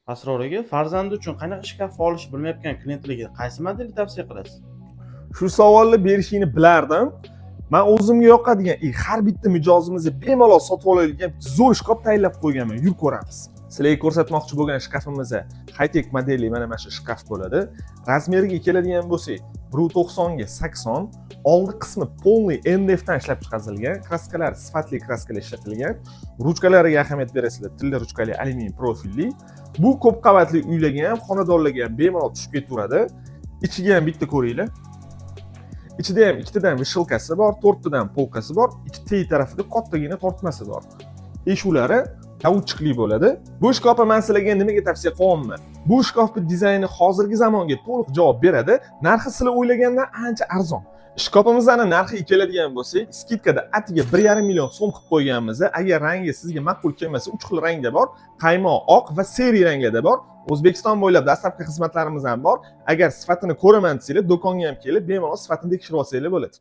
Asror aka, farzandi uchun qanaqa shkaf olishni bilmayotgan klientlarga qaysi modelni tavsiya qilasiz? Shu savolni berishingni bilardim. Man o'zimga yoqadigan и har bitta mijozimizga bemalol sotib oladigan zo'r shkaf tayyorlab qo'yganman. Yur, ko'ramiz. Sizlarga ko'rsatmoqchi bo'lgan shkafimiz high-tech modelli mana shu shkaf bo'ladi. Razmeriga keladigan bo'lsak, 1,90 ga 80, oldi qismi полный MDF dan ishlab chiqarilgan, краска lar sifatli краска lar ishlatilgan. Ruchkalariga ahamiyat berasizlar, tilla ruchkali, alyumin profilli. Bu ko'p qavatli uylarga ham, xonadonlarga ham bemalol tushib ketaveradi. Ichiga ham bitta ko'ringlar. Ichida ham ikkitadan вешалка si bor, to'rttadan полка si bor, ikki teg tarafida kattagina tortmasi bor. Eshuvlari каучук li bo'ladi. Bu shkafni man sizlarga nimaga tavsiya qilyapman? Bu shkafni dizayni hozirgi zamonga to'liq javob beradi. Narxi sizlar o'ylagandan ancha arzon. Shkafimizni narxiga keladigan bo'lsak, скидка da atiga 1,5 million so'm qilib qo'yganmiz. Agar rangi sizga ma'qul kelmasa, uch xil rangda bor: qaymoq, oq va серый ranglarda bor. O'zbekiston bo'ylab доставка xizmatlarimiz ham bor. Agar sifatini ko'raman desanglar, do'konga ham kelib bemalol sifatini tekshirib olsanglar bo'ladi.